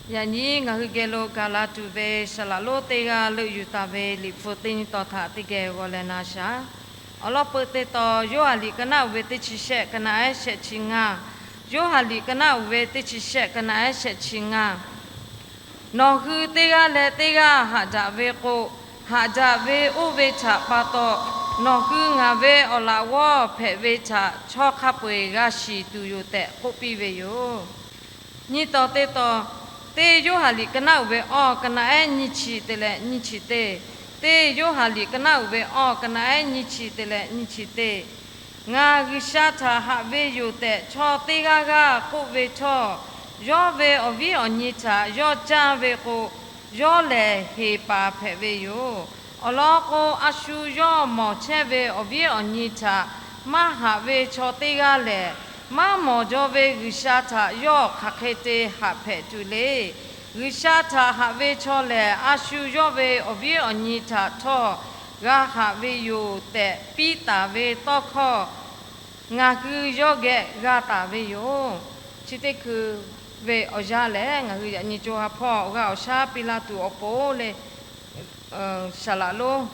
Yaꞈ nyi ngaˬ hui geh lo gaˬ la tuˬ ve saˍ laꞈ lonˉ teˇ g'aˇ leuˆ yuˬ taˍ ve Liꞈ hpu teˇ nyi taw htaꞈ teˇ geh g'aw leh na shaˍ. Awˬ lawn peuˬ teˇ taw, Yoˇhanˬ liꞈ ka naˆ uiˍ ve teˇ chi shehˆ, ka naˆ ehˉ shehˆ chi ngaˇ. Yoˇhanˬ liꞈ ka naˆ uiˍ ve teˇ chi shehˆ, ka naˆ ehˉ shehˆ chi ngaˇ. Nawˬ hui teˇ g'aˇ leh teˇ g'aˇ haꞈ daꞈ ve k'o, haꞈ daꞈ ve oˇ ve htaꞈ pa taw, nawˬ hui ngaˬ ve awˬ laꞈ g'awˇ hpehꞈ ve htaꞈ chaw hk'a peu-eˬ g'a shiˍ tuˬ yoˬ tehꞈ k'oˆ piˇ ve yoˬ. Nyi taw teˇ taw, teˇ Yoˇhanˬ liꞈ ka naˆ uiˍ ve awˇ, ka naˆ ehˉ nyiˇ chi te leh nyiˇ chi teˇ, teˇ Yoˇhanˬ liꞈ ka naˆ uiˍ ve awˇ, ka naˆ ehˉ nyiˇ chi te leh nyiˇ chi teˇ. Ngaˬ G'uiˬsha htaꞈ haꞈ ve yoˬ tehꞈ chaw teˇ g'aˇ g'aˇ k'oˆ ve htawˇ, yawˇ ve awˬ viˉ awˬ nyi htaꞈ yawˇ canˇ ve k'o, yawˇ lehˬ heˍ paˍ hpehꞈ ve yoˬ. Awˬ lawn k'o, a shu yawˇ mawˬ chehˇ ve awˬ viˉ awˬ nyi htaꞈ maˇ haꞈ ve chaw teˇ g'aˇ lehˬ, maˇ mawˬ jaw ve G'uiˬsha htaꞈ yawˇ hk'aˬ hk'e te haꞈ hpehꞈ tuˬ le. G'uiˬsha htaꞈ haꞈ ve chaw lehˬ, a shu yawˇ ve awˬ viˉ awˬ nyi htaꞈ htawˇ g'a haꞈ ve yoˬ tehꞈ piˇ taˍ ve tawˇ hkawˇ ngaˬ hui yawˇ geh g'a taˍ ve yoˬ. Chi teˇ hkui ve awˬ yanˇ lehˬ, ngaˬ hui yaꞈ nyi co ha hpawˇ awˬ g'aˇ awˬ shaˉ piˇ laˇ tuˬ awˬ pon le, saˍ laꞈ lonˉ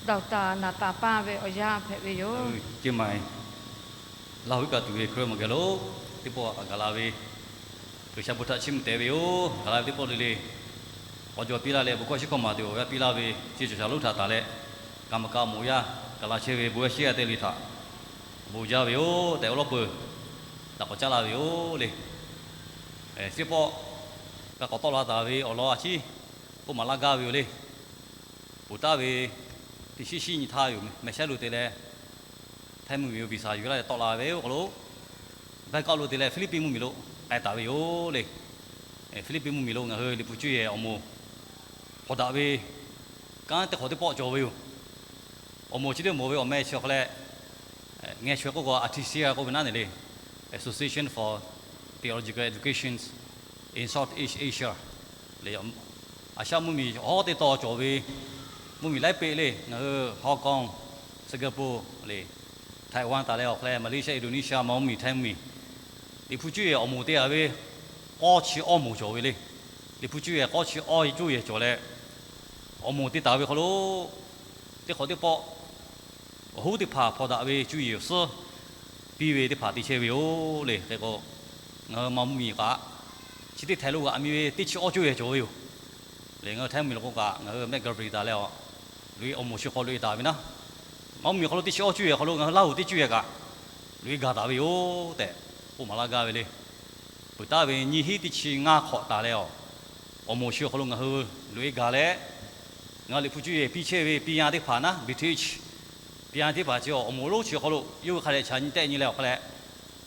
Doctor Naˍ taˍ paˇ ve awˬ yanˇ hpehꞈ ve yoˬ. Laˇ huˍ iˉ kaˆ tuˬ ve Hkriꞈ yaˇ awˬ moˍ geh lo teˇ pawˆ a gaˬ la ve G'uiˬsha bon htaꞈ chiˇ mvuh tehꞈ ve yoˬ. Gaˬ la ve teˇ pawˆ le le, awˬ jaw piˇ laˇ leh bon hkawˇ shiˉ hkawˇ maˍ tuˬ awˬ g'aˇ piˇ laˇ ve chi cawˬ shaˍ lonˉ htaꞈ taˍ leh, kaˍ maˍ kaꞈ moˍ yaˇ gaˬ la chehˇ ve bon yaˇ shiˉ yaˇ teˇ le htaꞈ bon jaˇ ve yoˬ tehꞈ awˬ lawn peuˬ daꞈ k'awꞈ caˉ laˇ ve yoˬ le. Teˇ pawˆ g'a k'awꞈ tawˆ la taˍ ve awˬ lawn a ciˉ k'oˆ maˍ laˇ gaˇ ve yoˬ le. Ponˬ taˍ ve teˇ shiˉ shiˉ nyi htaˇ yoˬ, Mehˬ shehˉ lo te leh Htaiˇ mvuhˇmiˬ lo visa yuˬ laˇ leh tawˆ la ve awˬ hk'aw lo, Bangkok lo te leh Philippines mvuhˇmiˬ lo k'ai taˍ ve yoˬ le. Philippines mvuhˇmiˬ lo ngaˬ hui Liꞈ hpu cuˇ yehˬ awˬ moˍ hpawnˬ daꞈ ve kanˉ teˇ hk'awꞈ teˇ pawˆ cawˬ ve yoˬ. Awˬ moˍ chi teˇ moˍ ve awˬ meh chi awˬ hk'a leh, ngaˬ chaweh k'oˆ k'o ATESEA k'oˆ ve naˉ neˬ le, Association for Theological Education in Southeast Asia le. Asia mvuhˇmiˬ awˬ teˇ taw cawˬ ve mvuhˇmiˬ laiˉ peˆ le. Ngaˬ hui Hong Kong, Singapore le, Taiwan taˍ leh awˬ hk'a leh Malaysia, Indonesia, Myanmar mvuhˇmiˬ, Htaiˇ mvuhˇmiˬ, Liꞈ hpu cuˇ yehˬ awˬ moˍ te taˍ ve k'awˇ chi awˇ moˍ cawˬ ve le. Liꞈ hpu cuˇ yehˬ k'awˇ chi awˇ cuˇ yehˬ cawˬ leh, awˬ moˍ te taˍ ve hk'aw lo teˇ hk'awꞈ teˇ pawˆ awˬ hoˉ teˇ hpaˍ hpawnˬ daꞈ ve cuˇ yehˬ awˬ suhˉ piˇ ve teˇ hpaˍ te chehˇ ve yoˬ le. Hk'e k'o, ngaˬ hui Myanmar mvuhˇmiˬ kaꞈ chi teˇ htaiˍ lo g'aꞈ mi ve teˇ chi awˇ cuˇ yehˬ cawˬ ve yoˬ le. Ngaˬ hui Htaiˇ mvuhˇmiˬ lo k'o kaꞈ ngaˬ hui Mehˆ Gaˍ Briˍ taˍ leh awˬ loꞈ-e awˬ moˍ chi hk'aw loꞈ-e taˍ ve naˉ, Myanmar mvuhˇmiˬ hk'aw lo teˇ chi awˇ cuˇ yehˬ hk'aw lo ngaˬ hui Laˇ huˍ teˇ cuˇ yehˬ kaꞈ loꞈ-e gaˬ taˍ ve yoˬ tehꞈ k'oˆ maˍ laˇ gaˇ ve le. Peuˬ taˍ ve nyiˇ hinˉ teˇ chi ngaˇ hk'awꞈ taˍ leh awˬ, awˬ moˍ chi awˬ hk'aw lo ngaˬ hui loꞈ-e gaˬ leh, ngaˬ hui Liꞈ hpu cuˇ yehˬ piˇ chehˇ ve piˇ yanˇ teˇ hpaˍ naˉ, British piˇ yanˇ teˇ hpaˍ chi awˬ moˍ lonˉ chi awˬ hk'aw lo yawˇ hui hk'a dehꞈ chaꞈ nyi tehˆ nyi leh awˬ hk'a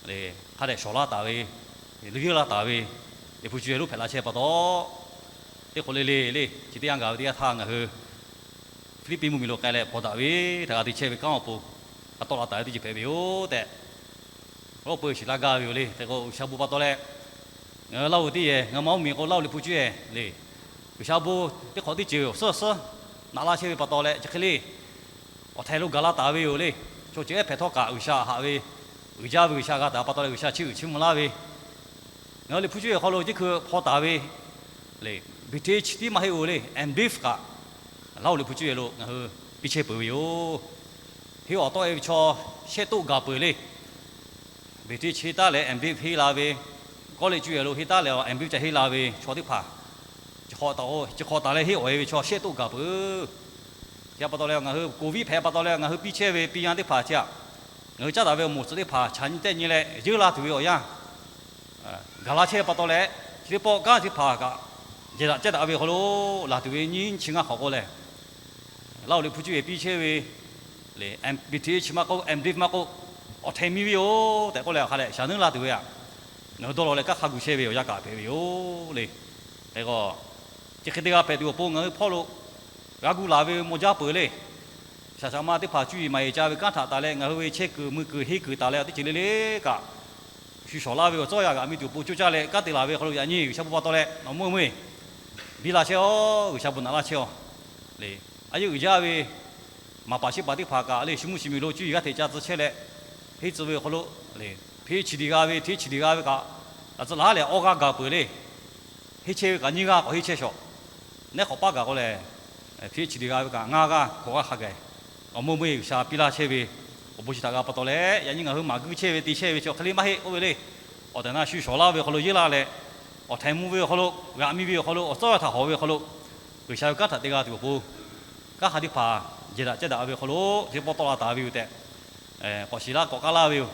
leh, hk'a dehꞈ shawˍ laˇ taˍ ve, leuˉ yeunˇ laˇ taˍ ve Liꞈ hpu cuˇ yehˬ lonˉ hpehꞈ la chehˇ pa taw, teˇ hk'awꞈ le le le, chi teˇ yanˇ gaˬ ve teˇ yanˇ htaˇ ngaˬ hui Hpiˇliˇpiˆ mvuhˇmiˬ lo k'ai leh hpawnˬ daꞈ ve htaꞈ g'a te chehˇ ve kanˉ awˬ pon, a tawˆ la taˍ ve teˇ ceuˬ hpehꞈ ve yoˬ tehꞈ, awˬ lawn peu shiˍ laˇ gaˇ ve yoˬ le. Hk'e k'o, G'uiˬsha bon pa taw leh, ngaˬ hui Laˇ huˍ teˇ yehˬ, ngaˬ hui Myanmar mvuhˇmiˬ k'o Laˇ huˍ Liꞈ hpu cuˇ yehˬ le, G'uiˬsha bon teˇ hk'awꞈ teˇ ceuˬ awˬ suhˉ awˬ suhˉ naꞈ laˇ chehˇ ve pa taw leh, chi hk'e le awˬ htaiˍ lo gaˬ la taˍ ve yoˬ le. Chaw ceuˬ ehˉ hpehꞈ htawˇ kaꞈ G'uiˬsha haꞈ ve, uiˍ jaˇ ve G'uiˬsha g'a taˍ pa taw leh G'uiˬsha chiˇ uiˍ chiˇ mvuh laˇ ve, ngaˬ hui Liꞈ hpu cuˇ yehˬ hk'aw lo teˇ hkui hpawnˬ taˍ ve le, British tiˉ maˇ heˆ-oˬ le, Emdrift kaꞈ Laˇ huˍ Liꞈ hpu cuˇ yehˬ lo ngaˬ hui piˇ chehˇ peuˬ ve yoˬ. Henˇ awˬ tawˆ-e ve chaw shehˆ toˆ gaˬ peuˬ le. British henˇ taˉ leh Emdrift henˇ la ve, college cuˇ yehˬ lo henˇ taˉ leh Emdrift ca henˇ la ve chaw teˇ hpaˍ, chi hk'awꞈ taˍ-o, chi hk'awꞈ taˍ leh henˇ awˬ-e ve chaw shehˆ toˆ gaˬ peuˬ. Chi pa taw leh ngaˬ hui COVID hpehꞈ pa taw leh ngaˬ hui piˇ chehˇ ve piˇ yanˇ teˇ hpaˍ chi htaꞈ ngaˬ hui caˉ daꞈ ve awˬ moˍ suhˍ teˇ hpaˍ chaꞈ nyi tehˆ nyi leh yeunˇ la tuˬ ve awˬ yanˇ gaˬ la chehˇ pa taw leh, chi teˇ pawˆ kanˉ teˇ hpaˍ kaꞈ jehˬ daꞈ cehˇ daꞈ ve hk'aw lo laˬ tuˬ ve nyiˇ chi ngaˇ hk'awꞈ k'oˆ leh, Laˇ huˍ Liꞈ hpu cuˇ yehˬ piˇ chehˇ ve le, British maˇ k'oˆ, Emdrift maˇ k'oˆ, awˬ htaiˍ miˇ ve yoˬ tehꞈ k'oˆ leh awˬ hk'a leh shaˍ nuˉ laˇ tuˬ ve htaꞈ ngaˬ hui dawˇ law leh kanˉ hk'a gu chehˇ ve awˬ yanˇ kaꞈ hpehꞈ ve yoˬ le. Hk'e k'o, chi hk'e te g'a hpehꞈ tuˬ awˬ pon ngaˬ hui hpawˇ lo g'a gu laˬ ve maw jaˇ peuˬ le. Shaˍ shaˍ ma teˇ hpaˍ cuˇ yiˍ maˍ yiˍ ca ve kanˉ htaꞈ taˍ leh ngaˬ hui ve chehˇ kuiˬ mui kuiˬ henˇ kuiˬ taˍ leh teˇ ceuˬ le le kaꞈ, shu shawˍ laˇ ve awˬ tcuhˉ yaˇ g'aꞈ mi tuˬ awˬ pon coˇ caˇ leh kanˉ te laˬ ve hk'aw lo yaꞈ nyi G'uiˬsha bon pa taw leh awˬ meuˇ meuˇ biˇ la chehˇ-oˆ. G'uiˬsha bon naꞈ laˇ chehˇ-oˆ le. A yeˇ uiˍ jaˇ ve maˍ paˍ shiˉ paˍ teˇ hpaˍ kaꞈ le, shu mvuhˇ shu miˬ lo cuˇ yiˍ g'aˇ hteꞈ ca tcuh chehˇ leh, henˇ tcuh ve awˬ hk'aw lo le, hpeˇ chi diˬ g'a ve, hteˇ chi diˬ g'a ve kaꞈ, a tcuh laˬ leh awˇ g'aˇ gaˬ peuˬ le. Henˇ chehˇ ve kaꞈ nyiˇ g'aˇ k'awꞈ henˇ chehˇ shawˍ. Neˉ k'awꞈ paˉ gaˬ k'o lehˬ, Hkriꞈ chi teˇ g'aˇ ve kaꞈ ngaˇ g'aˇ hkawꞈ g'aˇ hk'a gaˬ, awˬ meuˇ meuˇ G'uiˬsha piˇ laˇ chehˇ ve awˬ bon chi htaꞈ g'a pa taw leh, yaꞈ nyi ngaˬ hui maˍ guiˇ chehˇ ve te chehˇ ve chi awˬ hk'e le maˇ heˆ k'oˆ ve le. Awˬ tehˬ na shu shawˍ laˇ ve awˬ hk'aw lo yeˇ laˇ leh, awˬ htaiˍ mvuh ve awˬ hk'aw lo, g'aꞈ mi ve awˬ hk'aw lo, awˬ tcuhˉ awˬ htaꞈ hawˍ ve awˬ hk'aw lo, G'uiˬsha ve kanˉ htaꞈ te g'a tuˬ awˬ pon, kanˉ hk'a teˇ hpaˍ jehˬ daꞈ cehˇ daꞈ ve awˬ hk'aw lo teˇ pawˆ tawˆ la taˍ ve yoˬ tehꞈ, k'awꞈ shiˍ laˇ k'awꞈ k'aˉ laˇ ve yoˬ.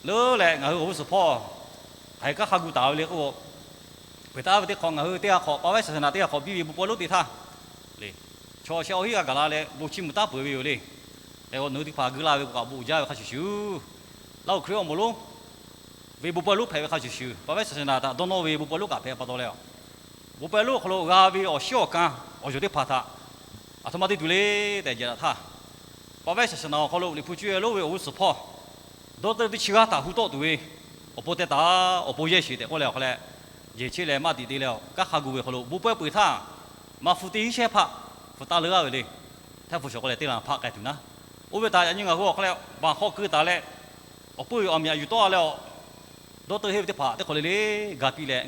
Leuˉ leh ngaˬ hui awˬ g'uˇ suhˍ hpawˇ hk'aˬ hk'e kanˉ hk'a gu taˍ ve le k'o, peuˬ taˍ ve teˇ hk'awꞈ ngaˬ hui teˇ g'aˇ hk'awꞈ ပှၤ ဝဲ saˍsaˍnaˍ teˇ g'aˇ hk'awꞈ biˇ ve bon pawehˇ lonˉ te htaˇ le, chaw sheh awˬ hinˉ g'a gaˬ la leh bon chiˇ mvuh taˉ peuˬ ve yoˬ le. Hk'e k'o nawˬ hui teˇ hpaˍ guiˇ laˇ ve k'o kaꞈ bon uiˍ jaˇ ve hk'a shuˍ shuˍ, Laˇ huˍ Hkriꞈ awˬ moˍ lonˉ ve bon pawehˇ lonˉ hpehꞈ ve hk'a shuˍ shuˍ, ပှၤ ဝဲ saˍsaˍnaˍ htaꞈ dawˇ nawˇ ve bon pawehˇ lonˉ kaꞈ hpehꞈ pa taw leh, bon pawehˇ lonˉ awˬ hk'aw lo g'a ve awˬ shiˉ awˬ kan awˬ yawˬ teˇ hpaˍ htaꞈ aˬ htoꞈ ma te tuˬ le tehꞈ jehˬ daꞈ htaˇ, ပှၤ ဝဲ saˍsaˍnaˍ awˬ hk'aw lo Liꞈ hpu cuˇ yehˬ lonˉ ve awˬ g'uˇ suhˍ hpawˇ dawˇ teuˆ teˇ chi g'aˇ htaꞈ hu tawˆ tuˬ ve awˬ pon teh taˍ, awˬ pon yehˇ sheˍ tehꞈ k'oˆ leh awˬ hk'a leh, jehˬ cheˆ leh maˇ tiꞈ te leh kanˉ hk'a gu ve awˬ hk'aw lo bon pawehˇ peuˬ htaˇ, maˍ hpu teˇ hinˉ shehˇ hpaˆ hpu taˇ leuˉ g'aˇ ve le. Hteˇ hpu shawˍ k'o leh teˇ la hpaˆ k'ai tuˬ naˉ. Oˇ ve htaꞈ yaꞈ nyi ngaˬ hui awˬ hk'a leh baˬ hk'aw keu taˍ leh, awˬ puiˇ ve awˬ miꞈ aꞈ yuˬ tawˆ leh, dawˇ teuˆ henˇ ve teˇ hpaˍ teˇ hk'awꞈ le le ga piˇ leh,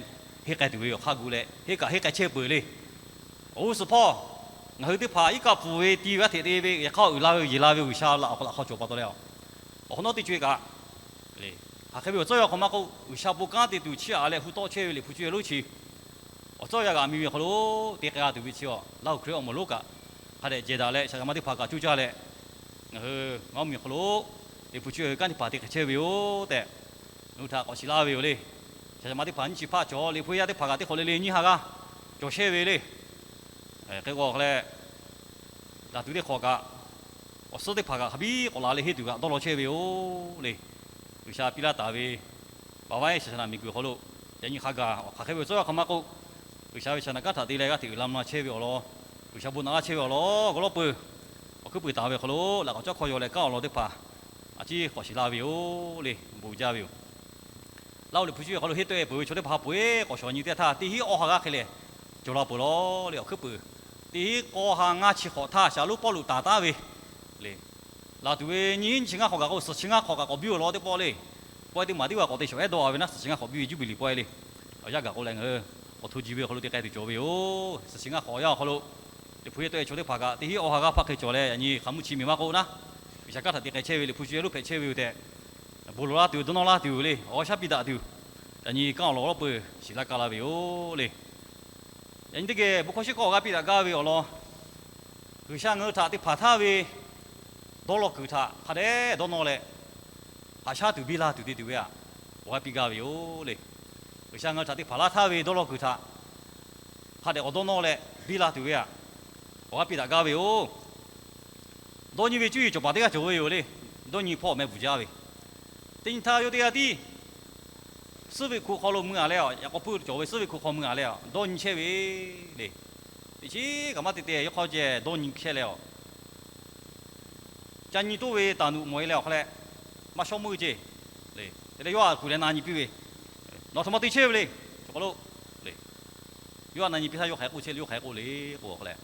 henˇ k'ai tuˬ ve awˬ hk'aˇ gu leh henˇ kaꞈ henˇ k'ai chehˇ peuˬ le. Awˬ g'uˇ suhˍ hpawˇ ngaˬ hui teˇ hpaˍ iˉ kaˆ pfuhˍ ve ti ve g'aˇ hteꞈ te ve yaꞈ hk'aˇ uiˍ la ve yeˬ la ve G'uiˬsha laꞈ awˬ hk'aw lo hk'aw cawˬ pa taw leh, awˬ hk'awꞈ nawˉ teˇ co e kaꞈ, hk'aˬ hk'e ve awˬ tcuhˉ awˬ hk'aw maˇ k'oˆ, G'uiˬsha bon kanˉ te tuˬ chiˇ aꞈ leh hu tawˆ chehˇ ve Liꞈ hpu cuˇ yehˬ lonˉ chi awˬ tcuhˉ awˬ yanˇ g'aꞈ mi ve awˬ hk'aw lo te k'ai g'a tuˬ ve chi awˬ Laˇ huˍ Hkriꞈ awˬ moˍ lonˉ kaꞈ hk'a dehꞈ jehˬ daꞈ leh shaˍ ma teˇ hpaˍ kaꞈ coˇ caˇ leh, ngaˬ hui ngaˬ huiˉ miˬ awˬ hk'aw lo Liꞈ hpu cuˇ yehˬ kanˉ teˇ hpaˍ te k'ai chehˇ ve yoˬ tehꞈ, ngaˬ hui htaꞈ k'awꞈ shiˍ laˇ ve yoˬ le. Shaˍ ma teˇ hpaˍ nyiˇ chi hpaˆ cawˬ, Liꞈ hpu yaˇ teˇ hpaˍ kaꞈ teˇ hk'awꞈ le le nyiˇ ha g'aˇ cawˬ chehˇ ve le. Hk'e k'o hk'a leh, laˬ tuˬ teˇ hk'awꞈ kaꞈ, awˬ suhˉ teˇ hpaˍ kaꞈ hk'a biˇ k'awꞈ la leh henˇ tuˬ kaꞈ dawˇ law chehˇ ve yoˬ le. G'uiˬsha piˇ laˇ taˍ ve ပှၤ ဝဲ saˍsaˍnaˍ miˬguiˬ awˬ hk'aw lo yaꞈ nyi hk'a gaˬ awˬ hk'aˬ hk'e ve awˬ tcuhˉ awˬ hk'aw maˇ k'oˆ, G'uiˬsha ve saˍnaˍ kanˉ htaꞈ te leh g'aˇ hteꞈ uiˍ la mvuh la chehˇ ve awˬ lawn, G'uiˬsha bon naꞈ laˇ chehˇ ve awˬ lawn g'aw lawˉ peuˬ, awˬ hkuiˉ puiˍ taˍ ve awˬ hk'aw lo laꞈ k'awꞈ cawˇ hk'aw yaw leh kanˉ awˬ lawn teˇ hpaˍ a ciˉ k'awꞈ shiˍ laˇ ve yoˬ le. Bon jaˇ ve yoˬ. Laˇ huˍ Liꞈ hpu cuˇ yehˬ awˬ hk'aw lo henˇ tawˆ e peuˬ ve chaw teˇ hpaˍ peuˬ e k'awꞈ shawˍ nyi teˇ htaˇ, teˇ hinˉ awˇ ha g'aˇ hk'e lehˬ cawˬ la peuˬ lawˬ le. Awˬ hkuiˉ puiˍ teˇ hinˉ k'awˇ ha ngaˇ chi hk'awꞈ htaˇ Shaˍlonˉ Pawˇluꞈ taˍ taˉ ve le. Laˬ tuˬ ve nyiˇ hinˉ nyiˇ chi ngaˇ hk'awꞈ kaꞈ k'o suhˍ chi ngaˇ hk'awꞈ kaꞈ k'awꞈ biˇ awˬ lawn teˇ pawˆ le. Pawehˇ teˇ maˬ teˇ g'aˇ k'awꞈ te shawˍ ehˉ dawˇ a ve naˉ, suhˍ chi ngaˇ hk'awꞈ biˇ ve Juˇbiˍliˍ pawehˇ le. Awˬ yanˇ gaˬ k'o leh ngaˬ hui k'awꞈ hto ji ve awˬ hk'aw lo te k'ai tuˬ cawˬ ve yoˬ. Suhˍ chi ngaˇ hk'awꞈ awˬ yanˇ awˬ hk'aw lo Liꞈ hpu henˇ tawˆ e chaw teˇ hpaˍ kaꞈ teˇ hinˉ awˇ ha g'aˇ hpaˆ hk'e cawˬ leh, yaꞈ nyi hk'a mvuhˇ chi miˬ maˇ k'oˆ naˉ, G'uiˬsha kanˉ htaꞈ te k'ai chehˇ ve Liꞈ hpu cuˇ yehˬ lonˉ hpehꞈ chehˇ ve yoˬ tehꞈ bon lawˬ laˇ tuˬ, dawˇ nawˇ laˇ tuˬ le, awˬ g'aˇ shaˉ piˇ daꞈ tuˬ, yaꞈ nyi kanˉ awˬ lawn awˬ lawˉ peuˬ shiˍ laˇ ka la ve yoˬ le. Yaꞈ nyi teˇ geh bon hkawˇ shiˉ kawˇ g'a piˇ daꞈ gaˇ ve awˬ lawn, G'uiˬsha ngaˬ hui htaꞈ te hpanˍ htaˇ ve dawˇ law kuiˬ htaꞈ hk'a dehꞈ dawˇ nawˇ leh, haꞈ shaˉ tuˬ biˇ la tuˬ te tuˬ ve htaꞈ awˬ g'aˇ piˇ gaˇ ve yoˬ le. G'uiˬsha ngaˬ hui htaꞈ te hpanˍ laˇ htaˇ ve dawˇ law kuiˬ htaꞈ hk'a dehꞈ k'awꞈ dawˇ nawˇ leh biˇ la tuˬ ve htaꞈ awˬ g'aˇ piˇ daꞈ gaˇ ve yoˬ. Dawˇ nyi ve cuˇ yiˍ cawˬ paˍ teˇ g'aˇ cawˬ ve yoˬ le. Dawˇ nyi hpawˇ meh bvuhˬ jaˇ ve, teˇ nyi htaˇ yawˇ teˇ g'aˇ tiˉ suhˉ ve hku hk'aw lo mui a leh, yaꞈ k'aw puiˇ cawˬ ve suhˉ ve hku hk'aw mui a leh dawˇ nyi chehˇ ve le. Teˇ chiˉ kaꞈ maˇ te te yawˇ hk'aw ceh dawˇ nyi chehˇ leh, ca nyi toˇ ve taˍ nuꞈ mawˬ e leh awˬ hk'a leh maˇ shawˉ meuˇ ceˇ le. Te leh yawˇ a kuˬ leh na nyi piˇ ve, nawˬ aˬ htoꞈ ma te chehˇ ve le. Chaw k'aw lo le, yawˇ a na nyi piˇ htaˇ yawˇ hk'aˬ hk'e k'oˆ chehˇ le, yawˇ hk'aˬ hk'e k'oˆ le k'o awˬ hk'a leh,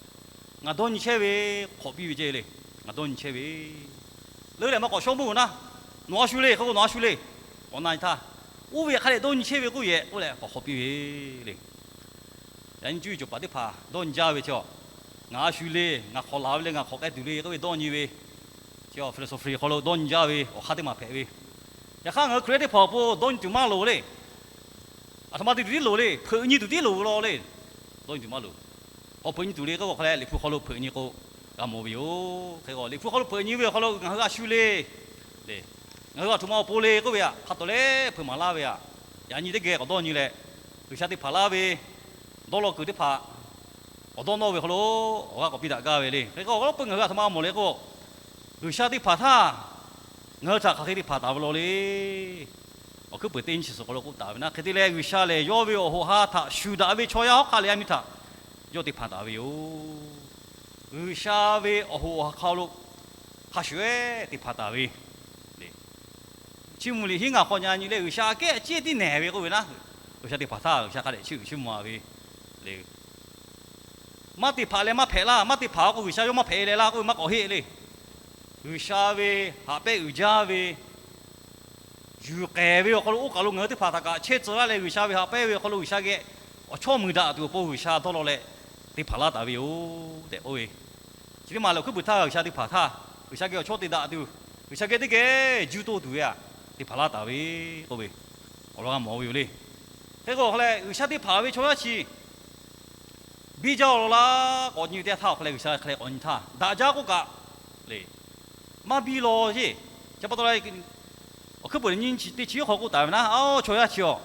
ngaˬ dawˇ nyi chehˇ ve, k'awꞈ piˇ ve ceˇ le. Ngaˬ dawˇ nyi chehˇ ve, leuˉ leh maˇ k'awꞈ shawˉ meuˇ naˉ, nawˬ a shu le k'oˆ k'o nawˬ a shu le. K'awꞈ na nyi htaˇ, oˇ ve hk'a dehꞈ dawˇ nyi chehˇ ve k'oˆ yehꞈ k'oˆ leh k'awꞈ hk'awꞈ piˇ ve le. Yaꞈ nyi cuˇ yiˍ cawˬ paˍ teˇ hpaˍ dawˇ nyi jaˇ ve chaw, ngaˬ a shu le, ngaˬ hk'awꞈ laˬ ve le, ngaˬ hk'awꞈ k'ai tuˬ le k'oˆ ve dawˇ nyi ve, chi philosophy hk'aw lo dawˇ nyi jaˇ ve awˬ hk'aˇ teˇ maˬ hpehꞈ ve. Yaꞈ hk'aˇ ngaˬ hui Hkriꞈ yaˇ teˇ hpaˍ awˬ pon dawˇ nyi tuˬ maˇ loˍ le. Aˬ htoꞈ ma te tuˬ tiˉ loˍ le, hpeuꞈ nyi tuˬ tiˉ loˍ ve law le. Dawˇ nyi tuˬ maˇ loˍ. K'awꞈ hpeuꞈ nyi tuˬ le k'oˆ k'o hk'a leh, Liꞈ hpu hk'aw lo hpeuꞈ nyi k'o g'a mawˬ ve yoˬ. Hk'e k'o Liꞈ hpu hk'aw lo hpeuꞈ nyi ve awˬ hk'aw lo ngaˬ hui a shu le, le, ngaˬ hui aˬ htoꞈ ma awˬ pon le k'oˆ ve htaꞈ hk'a tawˍ leh hpeuꞈ maˍ laˇ ve htaꞈ yaꞈ nyi teˇ geh k'awꞈ dawˇ nyi leh, G'uiˬsha te hpanˍ laˇ ve dawˇ law kuiˬ teˇ hpaˍ k'awꞈ dawˇ nawˇ ve hk'aw lo awˬ g'aˇ k'awꞈ piˇ daꞈ gaˇ ve le. Hk'e k'o awˬ g'aˇ peuˬ ngaˬ hui aˬ htoꞈ ma mawˬ le k'o, G'uiˬsha te hpanˍ htaˇ ngaˬ hui htaꞈ hk'aˬ hk'e te hpanˍ taˍ ve law le. Awˬ hkuiˉ peuˬ teˇ nyiˇ chi suhˍ hk'aw lo k'oˆ taˍ ve naˉ, hk'e te leh G'uiˬsha lehˬ yawˇ ve awˬ hoꞈ ha htaꞈ shuˍ daꞈ ve chaw yaˇ hawˉ hk'aˆ lehˬ yaˇ miˇ htaꞈ yawˇ te hpanˍ taˍ ve yoˬ. G'uiˬsha ve awˬ hoꞈ awˬ ha hk'aw lo hk'a shuˍ ehˉ te hpanˍ taˍ ve le. Chiˇ mvuh liꞈ hiˉ ngaˬ hk'aw nyi nyi leh G'uiˬsha aꞈ kehˉ a ciˉ tiˉ nehˬ ve k'oˆ ve naˉ, G'uiˬsha te hpanˍ htaˇ G'uiˬsha hk'a dehꞈ chiˇ uiˍ chiˇ mvuh a ve le. Maˇ te hpanˍ leh maˇ hpehꞈ laˇ, maˇ te hpanˍ k'o G'uiˬsha yawˇ maˇ hpehꞈ e leh laˇ k'oˆ ve maˇ k'awꞈ heˆ le. G'uiˬsha ve haꞈ pehnˇ uiˍ jaˇ ve yuˬ k'ehˬ ve awˬ hk'aw lo oˇ kaˬ lo ngaˬ hui teˇ hpaˍ htaꞈ kaꞈ chehˇ tcuh laˇ leh G'uiˬsha ve haꞈ pehnˇ ve awˬ hk'aw lo G'uiˬsha geh awˬ chawˇ muiˬ daꞈ tuˬ awˬ pon G'uiˬsha dawˇ law leh te hpanˍ laˇ taˍ ve yoˬ tehꞈ k'oˆ ve. Chi teˇ maˬ lehˬ, awˬ hkuiˉ puiˍ htaˇ G'uiˬsha te hpanˍ htaˇ, G'uiˬsha geh awˬ chawˇ te daꞈ tuˬ, G'uiˬsha geh teˇ geh juˇ toˇ tuˬ ve aꞈ te hpanˍ laˇ taˍ ve k'oˆ ve, awˬ lawn g'a mawˬ ve yoˬ le. Hk'e k'o, awˬ hk'aw leh G'uiˬsha te hpanˍ ve chaw yaˇ chi biˇ jaˇ-oˬ law laˇ k'awꞈ nyi ve teˇ htaˇ, awˬ hk'aw leh G'uiˬsha hk'e leh k'awꞈ nyi htaˇ, daꞈ jaˇ k'oˆ kaꞈ le, maˇ biˇ law yeˇ. Chi pa taw leh, awˬ hkuiˉ puiˍ nyi teˇ chi yawˇ hk'aw k'oˆ taˍ ve naˉ, Aˬ, chaw yaˇ chi-aˬ,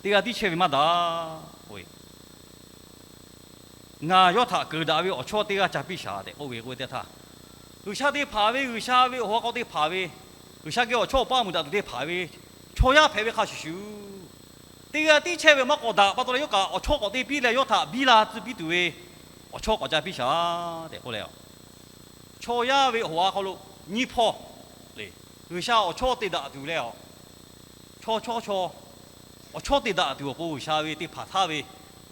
teˇ g'aˇ tiˉ chehˇ ve maˇ daꞈ-oˬ. Ngaˬ yawˇ htaꞈ keunˍ daꞈ ve awˬ chawˇ teˇ g'aˇ ca piˇ shaˍ tehꞈ k'oˆ ve k'oˆ ve teˇ htaˇ, G'uiˬsha te hpanˍ ve, G'uiˬsha ve awˬ ha hk'aw te hpanˍ ve, G'uiˬsha geh awˬ chawˇ awˬ paˆ muiˬ daꞈ tuˬ te hpanˍ ve chaw yaˇ hpehꞈ ve hk'a shuˍ shuˍ, teˇ g'aˇ tiˉ chehˇ ve maˇ k'awꞈ daꞈ pa taw leh, yawˇ kaꞈ awˬ chawˇ k'awꞈ te piˇ leh yawˇ htaꞈ biˇ la tcuh piˇ tuˬ ve awˬ chawˇ k'awꞈ ca piˇ shaˍ tehꞈ k'oˆ leh, chaw yaˇ ve awˬ ha hk'aw lo nyiˇ hpawˇ le, G'uiˬsha awˬ chawˇ te daꞈ tuˬ leh, chaw chaw chaw awˬ chawˇ te daꞈ tuˬ awˬ pon G'uiˬsha ve te hpanˍ htaˇ ve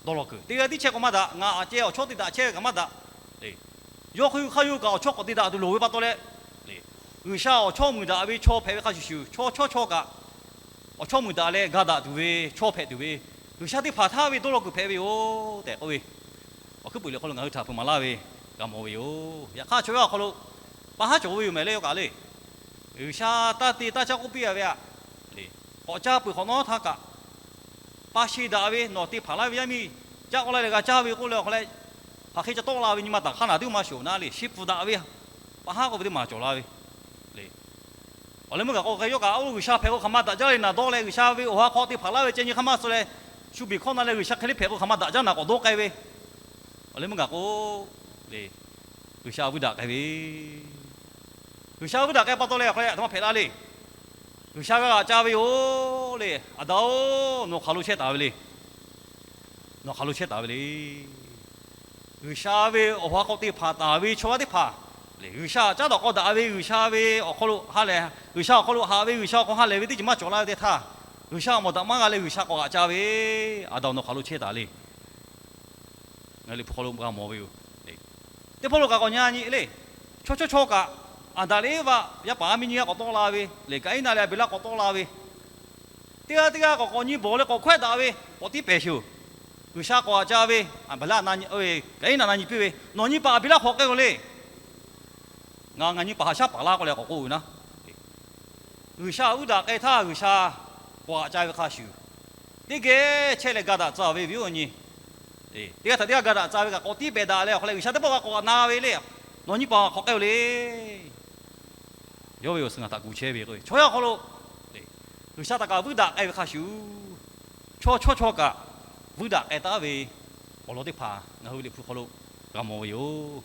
dawˇ law kuiˬ, teˇ g'aˇ tiˉ chehˇ k'o maˇ daꞈ, ngaˬ aꞈ ceh awˬ chawˇ te daꞈ chehˇ ve kaꞈ maˇ daꞈ le. Yawˇ hk'aˇ yawˇ hk'aˇ yawˇ kaꞈ awˬ chawˇ k'awꞈ te daꞈ tuˬ loˍ ve pa taw leh, G'uiˬsha awˬ chawˇ muiˬ daꞈ ve chaw hpehꞈ ve hk'a shuˍ shuˍ, chaw chaw chaw kaꞈ awˬ chawˇ muiˬ daꞈ leh ga daꞈ tuˬ ve chaw hpehꞈ tuˬ ve, G'uiˬsha te hpanˍ htaˇ ve dawˇ law kuiˬ hpehꞈ ve yoˬ tehꞈ k'oˆ ve, awˬ hkuiˉ puiˍ liꞈ hk'aw lo ngaˬ hui htaꞈ hpeuꞈ maˍ laˇ ve g'a mawˬ ve yoˬ. Yaꞈ hk'aˇ, chaw yaˇ awˬ hk'aw lo pa haˉ cawˬ ve yoˬ mehˍ leh, yawˇ kaꞈ le, G'uiˬsha taˇ te taˇ caˇ k'oˆ piˇ a ve aꞈ, k'awꞈ caˇ peuˬ hk'awꞈ nawˉ htaˇ kaꞈ, pa sheˍ daꞈ ve nawˬ te hpanˍ laˇ ve yaˇ miˇ caˇ k'oˆ laˇ leh g'a caˇ ve k'oˆ leh, awˬ hk'aw leh hk'aˬ hk'e ca tawˆ la ve nyi ma taˍ hk'aˇ naˬ teˇ maˇ shoˍ naˉ le, sheˉ pfuhˍ daꞈ ve pa haˉ k'oˆ ve teˇ maˬ cawˬ la ve le. Awˬ leh meuˇ gaˬ k'o, yawˇ kaꞈ oˇ G'uiˬsha hpehꞈ k'o hk'aˬ ma daꞈ jaˇ le naˬ dawˇ leh, G'uiˬsha ve awˬ ha hk'aw te hpanˍ laˇ ve ceh nyi hk'aˇ maˇ suh leh, shu biˬ hkawˇ na leh G'uiˬsha hk'e le hpehꞈ k'o hk'aˬ ma daꞈ jaˇ naˬ k'awꞈ dawˇ k'ai ve. Awˬ leh meuˇ gaˬ k'o le, G'uiˬsha vuiˇ daꞈ k'ai ve, G'uiˬsha vuiˇ daꞈ k'ai pa taw leh, awˬ hk'aw leh aˬ htoꞈ ma hpehꞈ la le. G'uiˬsha g'a g'aꞈ ca ve yoˬ le. Aˬ daꞈ-oˬ, nawˬ hk'aˬ lo chehˇ taˍ ve le. Nawˬ hk'aˬ lo chehˇ taˍ ve le. G'uiˬsha ve awˬ ha hk'aw te hpanˍ taˍ ve chaw yaˇ teˇ hpaˍ le, G'uiˬsha caˉ daꞈ k'aw daꞈ ve, G'uiˬsha ve awˬ hk'aw lo ha lehˬ, G'uiˬsha awˬ hk'aw lo haꞈ ve, G'uiˬsha awˬ hk'aw ha lehˬ ve teˇ ceuˬ maˇ cawˬ laˇ ve teˇ htaˇ, G'uiˬsha mawˬ daꞈ maˇ g'a leh G'uiˬsha k'awꞈ g'aꞈ ca ve, Aˬ daꞈ-oˬ, nawˬ hk'aˬ lo chehˇ taˍ le. Ngaˬ hui Liꞈ hpu hk'aw lo g'a mawˬ ve yoˬ. Teˇ hpawˇ lo kaꞈ k'awꞈ nyi nyi le. Chaw chaw chaw kaꞈ, Aˍdanˍ leh Eˇvaꞈ yaˇ paˍ yaˇ miˇ nyiˇ g'aˇ k'awꞈ tawˆ la ve le, Kaˍiˉnaˆ leh Aˍbeˍlaˆ k'awꞈ tawˆ la ve, teˇ g'aˇ teˇ g'aˇ k'awꞈ k'awꞈ nyi bawˬ leh k'awꞈ hkawehˉ daꞈ ve k'awꞈ tiˉ pehˍ sheˍ-oˬ. G'uiˬsha k'awꞈ g'aꞈ ca ve, Aˍbeˍlaˆ, Kaˍiˉnaˆ na nyi piˇ ve, Nawˬ nyi paˍ Aˍbeˍlaˆ hk'awꞈ k'ai-oˬ le. Ngaˬ ngaˬ nyi paˍ haꞈ shaˉ paˍ laˇ k'oˆ leh k'awꞈ k'oˆ ve naˉ, G'uiˬsha vuiˇ daꞈ k'ai htaˇ G'uiˬsha k'awꞈ g'aꞈ ca ve hk'a shuˍ, teˇ geh chehˇ leh ga daꞈ tcuh ve viˉ awˬ nyi, teˇ g'aˇ htaꞈ teˇ g'aˇ ga daꞈ tcuh ve kaꞈ k'awꞈ tiˉ pehˍ daꞈ leh, awˬ hk'aw leh G'uiˬsha teˇ pawˆ g'a k'awꞈ na ve le. Nawˬ nyi paˍ hk'awꞈ k'ai-oˬ le. Yawˇ ve awˬ suhˍ ngaˬ htaꞈ gu chehˇ ve k'o, chaw yaˇ awˬ hk'aw lo G'uiˬsha htaꞈ kaꞈ vuiˇ daꞈ k'ai ve hk'a shuˍ, chaw chaw chaw kaꞈ vuiˇ daꞈ k'ai taˉ ve awˬ lawn teˇ hpaˍ ngaˬ hui ve Liꞈ hpu hk'aw lo g'a mawˬ ve yoˬ.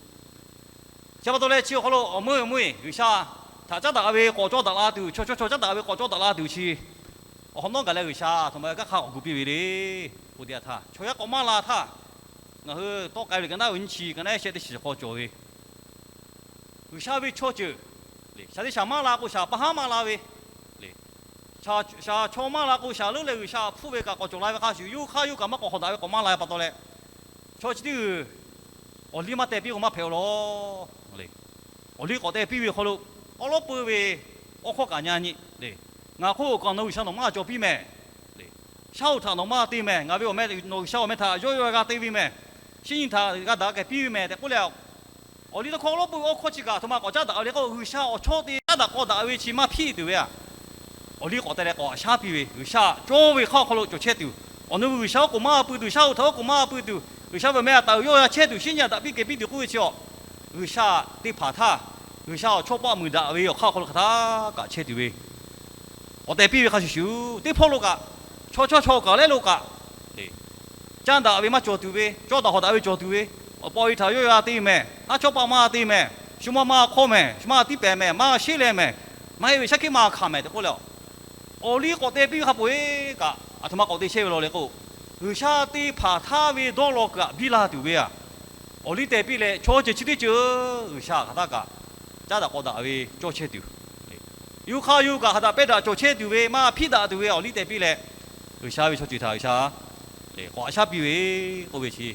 Chi pa taw leh chi awˬ hk'aw lo awˬ meuˇ meuˇ G'uiˬsha htaꞈ caˉ daꞈ ve k'awꞈ cawˇ daꞈ la tuˬ, chaw chaw chaw caˉ daꞈ ve k'awꞈ cawˇ daꞈ la tuˬ chi, awˬ hk'awꞈ nawˉ gaˬ leh G'uiˬsha aˬ htoꞈ ma ve kanˉ hk'a k'awꞈ gu piˇ ve le. K'o teˇ g'aˇ htaˇ, chaw yaˇ k'awꞈ maˇ la htaˇ, ngaˬ hui tawˆ k'ai ve liꞈ ka naˉ ve nyiˇ chi ka naˉ shehˆ teˇ chi k'awꞈ cawˬ ve, G'uiˬsha ve chaw ceuˬ le, shaˍ teˇ shaˍ maˇ la k'o shaˍ pa haˉ maˇ la ve le, shaˍ chaw maˇ la k'o shaˍ leuˉ leh G'uiˬsha hpfuhˇ ve kaꞈ k'awꞈ cawˬ la ve hk'a shuˍ, yawˇ hk'aˇ yawˇ kaꞈ maˇ k'awꞈ hawˍ daꞈ ve k'awꞈ maˇ la ve pa taw leh, chaw chi teˇ g'uiˬ awˬ liˇ maˇ teh piˇ k'o maˇ hpehꞈ-oˬ law. Awˬ liˇ k'awꞈ teh piˇ ve hk'aw lo, awˉ lawˉ peuˇ ve awˉ hkawˇ kaꞈ nyi nyi le. Ngaˬ hk'oˆ awˬ kaꞈ nawˬ G'uiˬsha nawˬ maˇ cawˬ piˇ mehˍ le. Shaˉ hoꞈ htaꞈ nawˬ maˇ te mehˍ. Ngaˬ ve awˬ meh nawˬ G'uiˬsha awˬ meh htaꞈ yawˇ yawˇ g'a te ve mehˍ. Shinˉ nyi htaꞈ g'a daꞈ kehˬ piˇ ve mehˍ tehꞈ k'oˆ leh, awˬ liˇ tawˇ hkawˇ awˉ lawˉ peuˇ ve awˉ hkawˇ chi kaꞈ aˬ htoꞈ ma k'awꞈ caˉ daꞈ ve le k'o, G'uiˬsha awˬ chawˇ te caˉ daꞈ k'aw daꞈ ve chi maˇ hpiˇ tuˬ ve aꞈ, awˬ liˇ k'awꞈ te leh k'awꞈ shaˉ piˇ ve, G'uiˬsha cawˇ ve hk'aˇ awˬ hk'aw lo cawˬ chehˇ tuˬ, awˬ nu ve G'uiˬsha oˉ k'oˍ maˇ pui tuˬ, shaˉ hoꞈ htaꞈ oˉ k'oˍ maˇ pui tuˬ, G'uiˬsha ve awˬ meh aꞈ taˍ uiˍ yawˇ g'a chehˇ tuˬ, shinˉ nyi aꞈ daꞈ piˇ kehˬ piˇ tuˬ k'oˆ ve chi aꞈ, G'uiˬsha te hpanˍ htaˇ, G'uiˬsha awˬ chawˇ paˆ muiˬ daꞈ ve awˬ hk'aˇ awˬ hk'aw lo hk'aˬ htaˇ kaꞈ chehˇ tuˬ ve, k'awꞈ teh piˇ ve hk'a shuˍ shuˍ, teˇ hpawˇ lo kaꞈ, chaw chaw chaw kaꞈ lehˉ lo kaꞈ, caˇ daꞈ ve maˇ cawˬ tuˬ ve, cawˇ daꞈ hawˍ daꞈ ve cawˬ tuˬ ve, awˬ pa awˬ e htaꞈ yawˇ g'a te mehˍ, haˉ chawˇ paˆ maˇ te mehˍ, shu maˇ maˇ hk'awˇ mehˍ, shu maˇ tiˉ pehˍ mehˍ, maˇ sheˉ leh mehˍ, maˇ heˆ ve shaˉ hkiˆ maˇ hkanˍ mehˍ tehꞈ k'oˆ leh, awˬ liˇ k'awꞈ teh piˇ ve hk'a peu-eˬ kaꞈ aˬ htoꞈ ma k'awꞈ te chehˇ ve law le k'o, G'uiˬsha te hpanˍ htaˇ ve dawˇ law kaꞈ biˇ la tuˬ ve aꞈ, awˬ liˇ teh piˇ leh chaw ceuˬ chi teˇ ceuˬ G'uiˬsha hk'aˬ htaˇ kaꞈ caˉ daꞈ k'aw daꞈ ve cawˇ chehˇ tuˬ, yawˇ hk'aˇ yawˇ kaꞈ hk'aˬ htaꞈ pehˇ daꞈ cawˬ chehˇ tuˬ ve maˇ hpiˇ daꞈ tuˬ ve awˬ liˇ teh piˇ leh, G'uiˬsha ve chaw ceuˬ htaꞈ G'uiˬsha k'awꞈ shaˉ piˇ ve k'oˆ ve chi,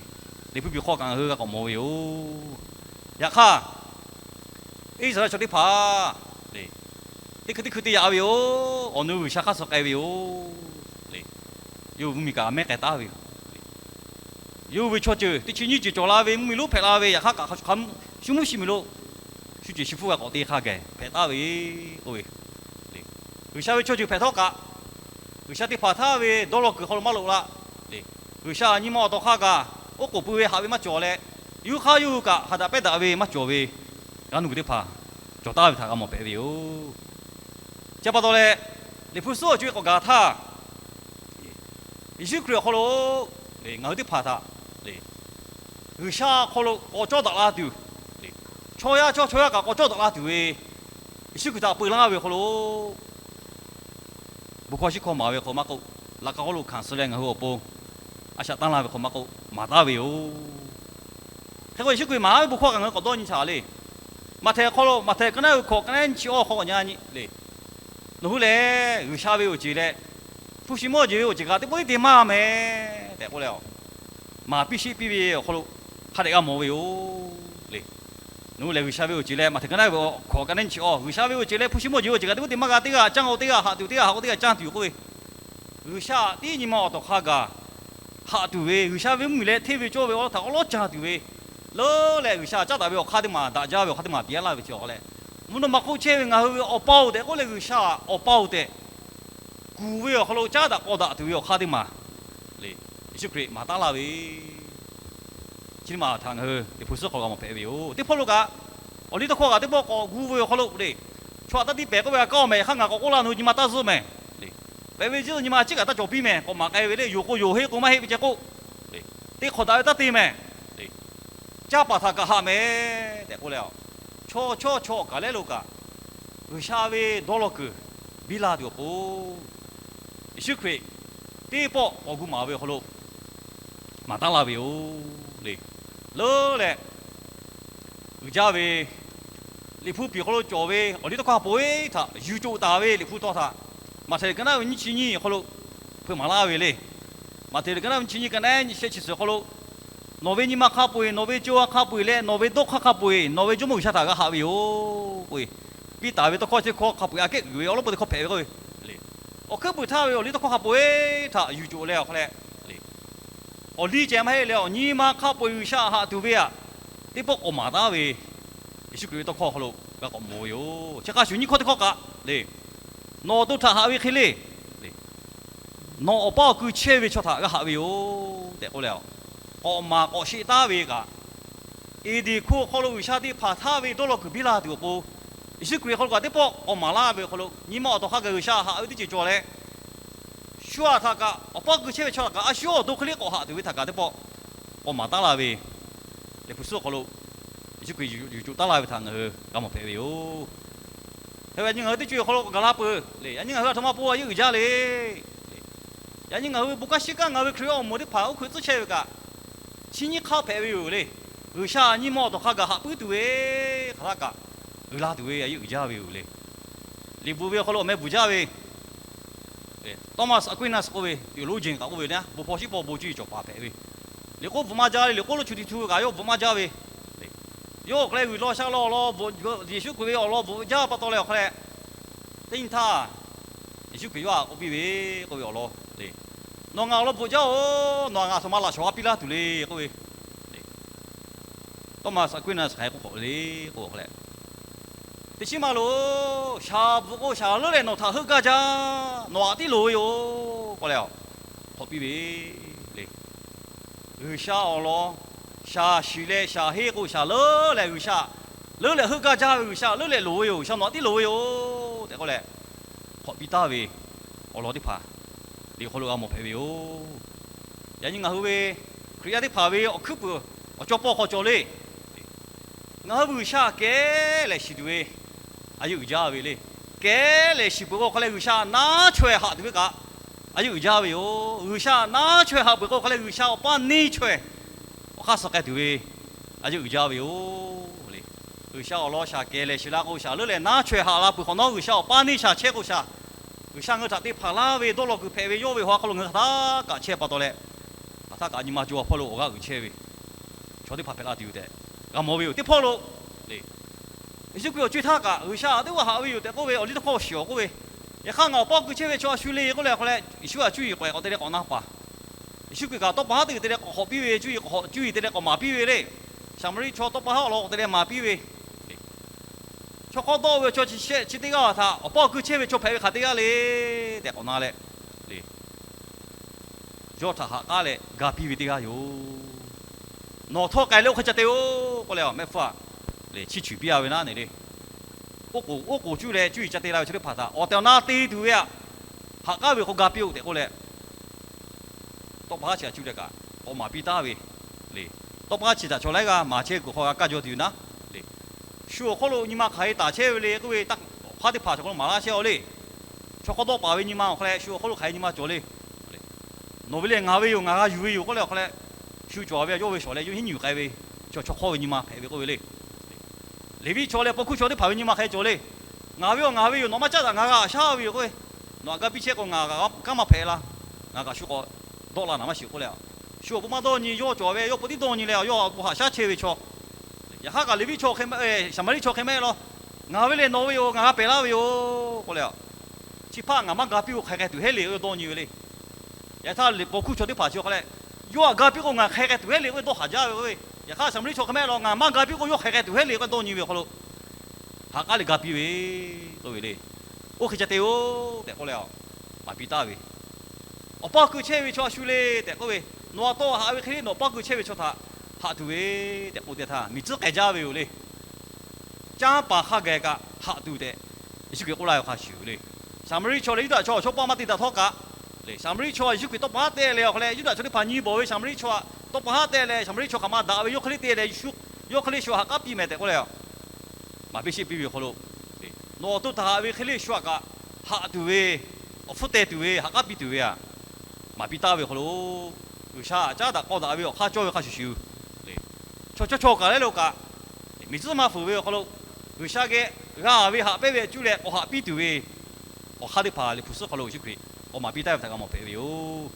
Liꞈ hpu piˍ hk'aw kaꞈ ngaˬ hui g'a k'awꞈ mawˬ ve yoˬ. Yaꞈ hk'aˇ, Iˉsaˍreˍlaˆ chaw teˇ hpaˍ teˇ hkui teˇ hkui te yaꞈ ve yoˬ. Awˬ nu G'uiˬsha hk'aˇ suh k'ai ve yoˬ. Yawˇ hui mvuhˇmiˬ kaꞈ mehˉ k'ai taˉ ve yoˬ. Yawˇ hui ve chaw ceuˬ teˇ chi nyiˇ ceuˬ cawˬ la ve, mvuhˇmiˬ lonˉ hpehꞈ la ve, yaꞈ hk'aˇ kaꞈ shu mvuhˇ shiˍ miˬ lo shu ceuˬ shi hpfuhˇ g'a k'awꞈ te hk'a gaˬ hpehꞈ taˍ ve k'oˆ ve, G'uiˬsha ve chaw ceuˬ hpehꞈ htawˇ kaꞈ, G'uiˬsha teˇ hpaˍ htaˇ ve dawˇ law kuiˬ hk'aw lo maˇ loꞈ la. G'uiˬsha nyi ma awˬ tawˍ hk'a gaˬ oˉ k'oˍ pui ve haꞈ ve maˇ cawˬ leh, yawˇ hui hk'aˇ yawˇ hui kaꞈ ha daꞈ pehˉ daꞈ ve maˇ cawˬ ve g'aˇ nuˇ kuiˬ teˇ hpaˍ cawˬ taˍ ve htaꞈ g'a mawˬ hpehꞈ ve yoˬ. Chi pa taw leh, Liꞈ hpu suhˉ awˬ co-e k'awꞈ gaˬ htaˇ, Yeˍsuˆ Hkriꞈ awˬ hk'aw lo ngaˬ hui teˇ hpaˍ htaꞈ G'uiˬsha hk'aw lo k'awꞈ cawˇ daꞈ la tuˬ, chaw yaˇ chaw chaw yaˇ kaꞈ k'awꞈ cawˇ daꞈ la tuˬ ve Yeˍsuˆ Hkriꞈ htaꞈ peu laˇ ve awˬ hk'aw lo, bon hkawˇ shiˉ hkawˇ maˍ ve hk'aw maˇ k'oˆ, laꞈ ka hk'aw lo hkanˍ suh leh ngaˬ hui awˬ pon a shaꞈ tanˇ laˇ ve hk'aw maˇ k'oˆ, maˍ taˍ ve yoˬ. Hk'e k'o, Yeˍsuˆ Hkriꞈ maˍ ve bon hkawˇ kaꞈ ngaˬ hui k'awꞈ dawˇ nyi chaˍ le. Maꞈhtehˍ hk'aw lo, Maꞈhtehˍ ka naˉ ve hkawꞈ ka naˉ nyiˇ chi awˇ hk'aw k'awꞈ nyi le. Nawˬ hui lehˬ G'uiˬsha ve awˬ ceˬ leh hpu shi mawˇ jeˬ ve awˬ ceˬ kaꞈ teˇ pawˆ tiˉ te maˇ mehˍ tehꞈ k'oˆ leh, maˍ piˇ sheˆ piˇ ve awˬ hk'aw lo hk'a dehꞈ g'a mawˬ ve yoˬ le. Nawˬ hui lehˬ G'uiˬsha ve awˬ ceˬ leh, Maꞈhtehˍ ka naˉ ve hkawꞈ ka naˉ nyiˇ chi awˇ, G'uiˬsha ve awˬ ceˬ leh hpu shi mawˇ jeˬ ve awˬ ceˬ kaꞈ teˇ pawˆ te maˇ g'a, teˇ g'aˇ caˇ k'o teˇ g'aˇ haꞈ tuˬ, teˇ g'aˇ haꞈ k'o teˇ g'aˇ caˇ tuˬ yoˬ k'oˆ ve, G'uiˬsha tiˉ nyi ma awˬ tawˍ hk'a gaˬ haꞈ tuˬ ve, G'uiˬsha ve mvuhˇmiˬ leh hteˇ ve cawˇ ve awˬ lawn htaꞈ awˉ lawˉ ca tuˬ ve, leuˉ leh G'uiˬsha caˉ daꞈ ve awˬ hk'aˇ teˇ maˬ, daꞈ jaˇ ve awˬ hk'aˇ teˇ maˬ piˇ laˇ ve chi awˬ hk'aw leh, mvuhˇ naw ma hk'oˆ chehˇ ve ngaˬ hui ve Awˬ pa-oˬ tehꞈ k'oˆ leh G'uiˬsha Awˬ pa-oˬ tehꞈ kuˬ ve awˬ hk'aw lo caˉ daꞈ k'aw daꞈ tuˬ ve awˬ hk'aˇ teˇ maˬ le, Yeˍsuˆ Hkriꞈ maˍ taˉ laˇ ve chi teˇ maˬ htaꞈ ngaˬ hui Liꞈ hpu suhˉ hk'aw g'a mawˬ hpehꞈ ve yoˬ. Teˇ hpawˇ lo kaꞈ, awˬ liˇ tawˇ hkawˇ kaꞈ teˇ pawˆ k'awꞈ gu ve awˬ hk'aw lo le, chaw htaꞈ taˇ tiˇ pehˍ k'oˆ ve a kaˉ awˬ mehˍ hk'aˇ ngaˬ k'awꞈ k'oˆ laˇ, nawˬ hui nyi ma taˇ zuhˆ mehˍ le. Pehꞈ ve ciˉ nyi ma ciˉ kaꞈ taˇ cawˬ piˇ mehˍ, k'awꞈ maˍ k'ai ve le, yoˬ k'o yoˬ, heˆ k'o maˇ heˆ ve ceh k'oˆ, teˇ hk'awꞈ daꞈ ve taˇ te mehˍ le. Caˇ paˍ htaꞈ kaꞈ haꞈ mehˍ tehꞈ k'oˆ leh, chaw chawˇ chaw awˬ kaˍ lehˉ lo kaꞈ G'uiˬsha ve dawˇ law kuiˬ biˇ la tuˬ awˬ pon, Yeˍsuˆ Hkriꞈ teˇ pawˆ k'awꞈ gu maˍ ve awˬ hk'aw lo maˍ taˉ laˇ ve yoˬ le. Leuˉ leh uiˍ jaˇ ve Liꞈ hpu piˍ hk'aw lo cawˬ ve awˬ liˇ tawˇ hkawˇ hk'a peu-eˬ htaꞈ yuˬ coˬ taˍ ve Liꞈ hpu tawˇ htaꞈ Maꞈhtehˍ liꞈ ka naˉ ve nyiˇ chi nyiˇ awˬ hk'aw lo hpeuꞈ maˍ laˇ ve le. Maꞈhtehˍ liꞈ ka naˉ ve nyiˇ chi nyiˇ ka naˉ nyiˇ shehˆ chi suhˍ awˬ hk'aw lo, nawˬ ve nyi ma hk'a peu-eˬ, nawˬ ve co ha hk'a peu-eˬ leh nawˬ ve dawˇ hk'aˇ hk'a peu-eˬ nawˬ ve Jawˇmawˇ G'uiˬsha htaꞈ g'a haꞈ ve yoˬ k'oˆ ve, piˇ taˍ ve tawˇ hkawˇ chi hkawˇ hk'a peu-eˬ aꞈ kehˉ uiˍ ve awˬ lawˉ peu teˇ hkawˇ hpehꞈ ve k'oˆ ve, awˬ hkuiˉ puiˍ htaˇ ve awˬ liˇ tawˇ hkawˇ hk'a peu-eˬ htaꞈ yuˬ coˬ leh awˬ hk'aw leh, awˬ liˇ ceh maˇ heˆ leh awˬ nyi ma hk'a peu-eˬ G'uiˬsha haꞈ tuˬ ve htaꞈ teˇ pawˆ k'awꞈ maˍ taˉ ve Yeˍsuˆ Hkriꞈ ve tawˇ hkawˇ awˬ hk'aw lo g'a k'awꞈ mawˬ ve yoˬ. Chi hk'a shuˍ nyiˇ hkawˇ teˇ hkawˇ kaꞈ le, nawˬ awˬ to htaꞈ haꞈ ve hk'e le, nawˬ awˬ paˇ awˬ kui chehˇ ve chaw htaꞈ g'a haꞈ ve yoˬ tehꞈ k'oˆ leh, k'awꞈ maˍ k'awꞈ sheˆ taˉ ve kaꞈ, Eˍdenˍ hkoˇ awˬ hk'aw lo G'uiˬsha teˇ hpaˍ htaˇ ve dawˇ law kuiˬ biˇ la tuˬ awˬ pon, Yeˍsuˆ Hkriꞈ hk'aw lo kaꞈ teˇ pawˆ k'awꞈ maˍ laˇ ve awˬ hk'aw lo, nyi ma awˬ tawˍ hk'a gaˬ G'uiˬsha haꞈ ve teˇ ceuˬ cawˬ leh, shu aꞈ htaꞈ kaꞈ awˬ paˇ kui chehˇ ve chaw htaꞈ kaꞈ a shu yawˇ awˬ to hk'e le k'awꞈ haꞈ tuˬ ve htaꞈ kaꞈ teˇ pawˆ k'awꞈ maˍ taˉ la ve, Liꞈ hpu suhˉ awˬ hk'aw lo Yeˍsuˆ Hkriꞈ yuˬ coˬ taˉ la ve htaꞈ ngaˬ hui g'a mawˬ hpehꞈ ve yoˬ. Hk'e ve yaꞈ nyi ngaˬ hui teˇ co-e awˬ hk'aw lo k'awꞈ gaˬ la peuˬ le. Yaꞈ nyi ngaˬ hui a htoꞈ ma pon a yeˇ uiˍ jaˇ le. Yaꞈ nyi ngaˬ hui ve bon kanˉ shiˉ kanˉ ngaˬ hui ve Hkriꞈ awˬ moˍ teˇ hpaˍ oˇ hk'e tcuhˉ chehˇ ve kaꞈ, chi nyiˇ hk'aˇ hpehꞈ ve yoˬ le. G'uiˬsha nyi ma awˬ tawˍ hk'a gaˬ haꞈ puiˉ tuˬ ve hk'aˬ htaˇ kaꞈ uiˍ la tuˬ ve a yeˇ uiˍ jaˇ ve yoˬ le. Liꞈ bvuhꞈ ve awˬ hk'aw lo awˬ meh bvuhꞈ jaˇ ve Thomas Aquinas k'oˆ ve, teologian kaꞈ k'oˆ ve, bon hpaw shiˉ paw bon cuˇ yiˍ cawˬ paˍ hpehꞈ ve, liꞈ k'oˆ bvuhꞈ maˇ jaˇ le. Liꞈ k'oˆ lo chu ti htu ve kaꞈ yawˇ bvuhꞈ maˇ jaˇ ve, yawˇ awˬ hk'aw leh g'uiˬ law sha law awˬ lawn bvuhꞈ, Yeˍsuˆ Hkriꞈ ve awˬ lawn bvuhꞈ jaˇ pa taw leh awˬ hk'aw leh, teˇ nyi htaˇ Yeˍsuˆ Hkriꞈ yawˇ htaꞈ k'oˆ piˇ ve, k'oˆ ve awˬ lawn le, nawˬ ngaˬ awˬ lawn bvuhꞈ jaˇ-oˬ, nawˬ ngaˬ a htoꞈ ma laꞈ shawˍ g'a piˇ laˇ tuˬ le k'oˆ ve, Thomas Aquinas hk'aˬ hk'e k'oˆ k'oˆ le k'o, teˇ chiˉ ma lo shaˍ bvuhꞈ k'o shaˍ leuˉ leh nawˬ htaꞈ heuˆ gaˇ jaˇ, nawˬ aꞈ tiˉ loˍ ve yoˬ k'oˆ leh, k'awꞈ piˇ ve le. G'uiˬsha awˬ lawn shaˍ shiˍ leh shaˍ heˆ k'o shaˍ leuˉ leh G'uiˬsha leuˉ leh heuˆ gaˇ jaˇ ve, G'uiˬsha leuˉ leh loˍ ve yoˬ, G'uiˬsha nawˬ aꞈ tiˉ loˍ ve yoˬ tehꞈ k'oˆ leh, k'awꞈ piˇ taˍ ve awˬ lawn teˇ hpaˍ liꞈ hk'aw lo g'a mawˬ hpehꞈ ve yoˬ. Yaꞈ nyi ngaˬ hui ve Hkriꞈ yaˇ teˇ hpaˍ ve awˬ hkuiˉ puiˍ awˬ cawˇ pawˇ hk'aw cawˬ le. Ngaˬ hui ve G'uiˬsha kehˉ lehˬ shiˍ tuˬ ve a yeˇ uiˍ jaˇ ve le. Kehˉ lehˬ shiˍ peuˬ k'o hk'aw leh G'uiˬsha naˉ chaweh haꞈ tuˬ ve kaꞈ a yeˇ uiˍ jaˇ ve yoˬ. G'uiˬsha naˉ chaweh haꞈ peuˬ k'o hk'aw leh G'uiˬsha awˬ paˇ neˇ chaweh awˬ hk'aˇ suh k'ai tuˬ ve a yeˇ uiˍ jaˇ ve yoˬ le. G'uiˬsha awˬ lawn shaˍ kehˉ lehˬ shiˍ la k'o shaˍ leuˉ leh naˉ chaweh haꞈ la peuˬ hk'awꞈ nawˉ, G'uiˬsha awˬ paˇ neˇ shaˍ chehˇ k'o shaˍ, G'uiˬsha ngaˬ hui htaꞈ te hpanˍ laˇ ve dawˇ law kuiˬ hpehꞈ ve yawˇ ve haw a hk'aw lo ngaˬ hui hk'aˬ htaˇ kaꞈ chehˇ pa taw leh, hk'aˬ htaˇ kaꞈ nyi ma caw awˬ hpawˇ lo awˬ g'aˇ uiˍ chehˇ ve chaw teˇ hpaˍ hpehꞈ la tuˬ yoˬ tehꞈ g'a mawˬ ve yoˬ. Teˇ hpawˇ lo le, Yeˍsuˆ Hkriꞈ awˬ co-e htaˇ kaꞈ G'uiˬsha teˇ g'aˇ haꞈ ve yoˬ tehꞈ k'oˆ ve awˬ liˇ tawˇ hkawˇ shiˍ awˬ k'oˆ ve, yaꞈ hk'aˇ ngaˬ awˬ paˇ kui chehˇ ve chaw a shu le k'oˆ leh awˬ hk'aw leh, Yeˍsuˆ a cuˇ yiˍ k'awꞈ k'awꞈ te leh k'awꞈ na paˍ Yeˍsuˆ Hkriꞈ kaꞈ tawˇ pa haˉ teˇ g'uiˬ te leh k'awꞈ hawꞈ piˇ ve, cuˇ yiˍ k'awꞈ hawꞈ, cuˇ yiˍ te leh k'awꞈ maˍ piˇ ve le. Saˍmaˍriˆ chaw tawˇ pa haˉ awˬ lawn k'awꞈ te leh maˍ piˇ ve, chaw hk'awˇ dawˆ ve chaw chi shehˆ chi teˇ g'aˇ htaꞈ awˬ paˇ awˬ kui chehˇ ve chaw hpehꞈ ve hk'aˬ teˇ g'aˇ le tehꞈ k'awꞈ na leh, yawˇ htaꞈ haꞈ k'aˉ leh ga piˇ ve teˇ g'aˇ yoˬ. Nawˬ htawˇ k'ai leh oˇ hk'e ca te-oˬ k'oˆ leh, mehˆ hpfuhˇ aꞈ, chiˇ chuiˍ piˇ-a ve naˉ ne le. Oˇ k'oˍ cuˇ leh cuˇ yiˍ ca te la ve chaw teˇ hpaˍ htaꞈ awˬ tehˬ awˬ na te tuˬ ve aꞈ, haꞈ k'aˉ ve hk'aw ga piˇ-oˆ tehꞈ k'oˆ leh, tawˇ pa haˉ chi htaꞈ cuˇ leh kaꞈ k'awꞈ maˍ piˇ taˍ ve le. Tawˇ pa haˉ chi htaꞈ chaw laiˉ g'aˇ maˍ chehˇ kuiˬ hk'aw g'a kaˇ jaw tuˬ ve naˉ le. Shu awˬ hk'oˆ lo nyi ma hk'aˬ hk'e taˍ chehˇ ve le k'oˆ ve, hk'aˇ teˇ hpaˍ chaw hk'aw lo maˍ laˇ chehˇ-aw le. Chaw hk'awˇ dawˆ paˍ ve nyi ma awˬ hk'aw leh shu awˬ hk'oˆ lo hk'aˬ hk'e nyi ma cawˬ le. Nawˬ ve lehˬ ngaˬ ve yoˬ, ngaˬ g'a yuˬ ve yoˬ k'oˆ leh awˬ hk'aw leh, shu cawˬ ve yawˇ ve shawˍ leh yawˇ hiˉ nyi yuˬ k'ai ve, chaw hk'awˇ ve nyi ma hpehꞈ ve k'oˆ ve le. Leˍviˆ chaw leh paw hkuˇ chaw teˇ hpaˍ ve nyi ma hk'aˬ hk'e cawˬ le. Ngaˬ ve yoˬ, ngaˬ ve yoˬ, nawˬ maˇ caˉ daꞈ, ngaˬ g'a shaˉ ve yoˬ k'oˆ ve, nawˬ aꞈ ga piˇ chehˇ k'o ngaˬ kaꞈ kanˉ maˇ hpehꞈ la. Ngaˬ kaꞈ shu k'awꞈ dawˆ la naˍ maˇ shiˍ k'oˆ leh, shu awˬ pon maˇ dawˇ nyi, yawˇ cawˬ ve yawˇ pon tiˉ dawˇ nyi leh yawˇ awˬ pon haꞈ shaˉ chehˇ ve chaw. Yaꞈ hk'aˇ kaꞈ Leˍviˆ chaw hk'e, Saˍmaˍriˆ chaw hk'e maˇ heˆ law. Ngaˬ ve lehˬ nawˬ ve yoˬ, ngaˬ g'a pehˬ laˇ ve yoˬ k'oˆ leh, chi hpaˇ ngaˬ maˇ ga piˇ k'o hk'aˬ hk'e tuˬ heˆ le k'oˆ ve dawˇ nyi ve le. Yaꞈ hk'aˇ le paw hkuˇ chaw teˇ hpaˍ chi awˬ hk'aw leh, yawˇ htaꞈ ga piˇ k'o ngaˬ hk'aˬ hk'e tuˬ heˆ le k'oˆ ve dawˇ haˍ jaˇ ve k'oˆ ve. Yaꞈ hk'aˇ Saˍmaˍriˆ chaw hk'e maˇ heˆ law, ngaˬ maˇ ga piˇ k'o yawˇ hk'aˬ hk'e tuˬ heˆ le k'oˆ ve dawˇ nyi ve awˬ hk'aw lo, haꞈ k'aˉ leh ga piˇ ve k'oˆ ve le. Oˇ hk'e ca te-oˬ tehꞈ k'oˆ leh, maˍ piˇ taˍ ve, awˬ paˇ awˬ kui chehˇ ve chaw a shu le tehꞈ k'oˆ ve, nawˬ a taw haꞈ ve hk'e le nawˬ paˇ kui chehˇ ve chaw htaꞈ haꞈ tuˬ ve tehꞈ k'oˆ te htaˇ, miˬ tcuhˉ k'ai jaˇ ve yoˬ le. Canˇ paˍ hk'a gaˬ kaꞈ haꞈ tuˬ tehꞈ, Yeˍsuˆ Hkriꞈ k'oˆ laˇ ve hk'a shuˍ le. Saˍmaˍriˆ chaw leh Yuˇdaꞈ chaw awˬ chawˇ paˆ maˇ te daꞈ htawˇ kaꞈ, Saˍmaˍriˆ chaw Yeˍsuˆ Hkriꞈ tawˇ pa haˉ te leh awˬ hk'aw leh Yuˇdaꞈ chaw teˇ hpaˍ nyi bawˬ ve Saˍmaˍriˆ chaw htaꞈ tawˇ pa haˉ te leh Saˍmaˍriˆ chaw hk'aˬ ma daꞈ ve yawˇ hk'e le te leh, yawˇ hk'e le shu haꞈ k'aˉ piˇ mehˍ tehꞈ k'oˆ leh, maˍ piˇ sheˆ piˇ ve awˬ hk'aw lo, nawˬ awˬ to htaꞈ haꞈ ve hk'e le shu htaꞈ kaꞈ haꞈ tuˬ ve, awˬ hpfuhˇ teh tuˬ ve, haꞈ k'aˉ piˇ tuˬ ve aꞈ, maˍ piˇ taˍ ve awˬ hk'aw lo, G'uiˬsha caˉ daꞈ k'aw daꞈ ve awˬ hk'aˇ cawˇ ve hk'a shuˍ shuˍ, chaw chawˇ chaw kaꞈ leh lo kaꞈ, miˬ tcuhˉ maˇ fuiˍ ve awˬ hk'aw lo, G'uiˬsha geh g'a ve haꞈ pehnˇ ve cuˇ leh k'awꞈ haꞈ piˇ tuˬ ve awˬ hk'aˇ teˇ hpaˍ Liꞈ hpu suhˉ hk'aw lo Yeˍsuˆ Hkriꞈ k'awꞈ maˍ piˇ taˍ ve htaꞈ g'a mawˬ hpehꞈ ve yoˬ.